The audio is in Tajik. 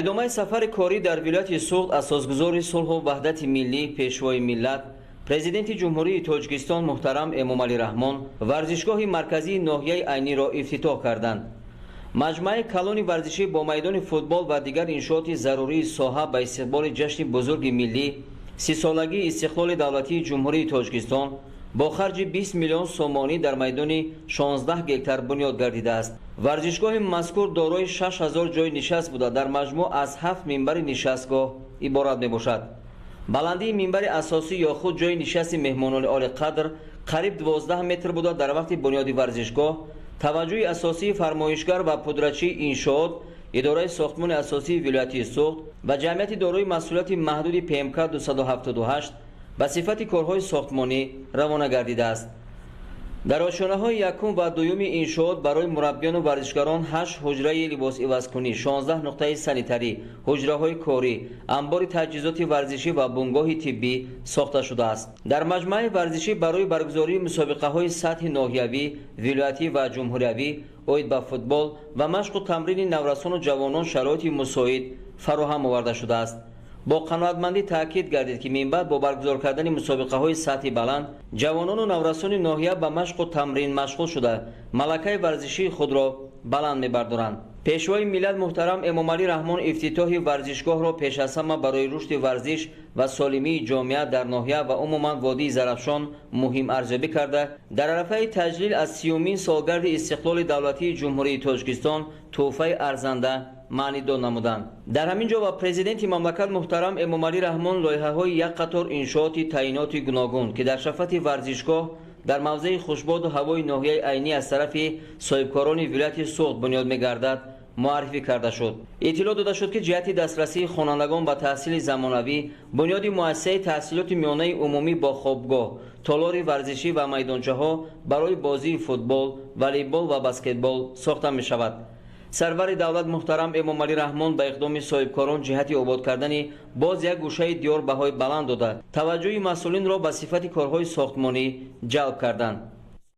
Идомаи сафари корӣ дар вилояти Суғд асосгузори сулҳу ваҳдати миллӣ, Пешвои миллат, Президенти Ҷумҳурии Тоҷикистон муҳтарам Эмомалӣ Раҳмон варзишгоҳи марказии ноҳияи Айниро ифтитоҳ карданд. Маҷмӯаи калони варзишӣ бо майдони футбол ва дигар иншооти зарурии соҳа ба истиқболи ҷашни бузурги миллӣ, 30-солагии истиқлоли давлатии Ҷумҳурии Тоҷикистон бо харҷи 20 миллион сомонӣ дар майдони 16 гектар бунёд гардидааст. Варзишгоҳи мазкур дорои 6000 ҷойи нишаст буда, дар маҷмӯъ аз 7 минбари нишастгоҳ иборат мебошад. Баландии минбари асосӣ ё худ ҷойи нишасти меҳмонони олиқадр қариб 12 метр буда, дар вақти бунёди варзишгоҳ таваҷҷӯҳи асосии фармоишгар ва пудрачии иншоот, идораи сохтмони асосии вилояти Суғд ва ҷамъияти дорои масъулияти маҳдуди ПМК 278 ба сифати корҳои сохтмонӣ равона гардидааст. Дар ошёнаҳои якум ва дуюми иншоот барои мураббиёну варзишгарон 8 ҳуҷраи либосивазкунӣ, 16 нуқтаи санитарӣ, ҳуҷраҳои корӣ, амбори таҷҳизоти варзишӣ ва бунгоҳи тиббӣ сохта шудааст. Дар маҷмӯаи варзишӣ барои баргузории мусобиқаҳои сатҳи ноҳиявӣ, вилоятӣ ва ҷумҳуриявӣ оид ба футбол ва машқу тамрини наврасону ҷавонон шароити мусоид фароҳам оварда шудааст. Бо қаноатмандӣ таъкид гардид, ки минбаъд бо баргузор кардани мусобиқаҳои сатҳи баланд ҷавонону наврасони ноҳия ба машқу тамрин машғул шуда, малакаи варзишии худро баланд мебардоранд. Пешвои миллат муҳтарам Эмомалӣ Раҳмон ифтитоҳи варзишгоҳро пеш аз ҳама барои рушди варзиш ва солимии ҷомеа дар ноҳия ва умуман водии Зарафшон муҳим арзёбӣ карда, дар арафаи таҷлил аз 30-умин солгарди истиқлоли давлатии Ҷумҳурии Тоҷикистон тӯҳфаи арзанда маънидод намуданд. Дар ҳамин ҷо ба президенти мамлакат муҳтарам Эмомалӣ Раҳмон лоиҳаҳои як қатор иншооти таъиноти гуногун, ки дар шафати варзишгоҳ дар мавзеи хушбоду ҳавои ноҳияи Айнӣ аз тарафи соҳибкорони вилояти Суғд бунёд мегардад, муаррифӣ карда шуд. Иттилоъ дода шуд, ки ҷиҳати дастрасии хонандагон ба таҳсили замонавӣ бунёди муассисаи таҳсилоти миёнаи умумӣ бо хобгоҳ, толори варзишӣ ва майдончаҳо барои бозии футбол, волейбол ва баскетбол сохта мешавад. Сарвари давлат муҳтарам Эмомалӣ Раҳмон ба иқдоми соҳибкорон ҷиҳати обод кардани боз як гӯшаи диёр баҳои баланд дода, таваҷҷӯҳи масъулинро ба сифати корҳои сохтмонӣ ҷалб карданд.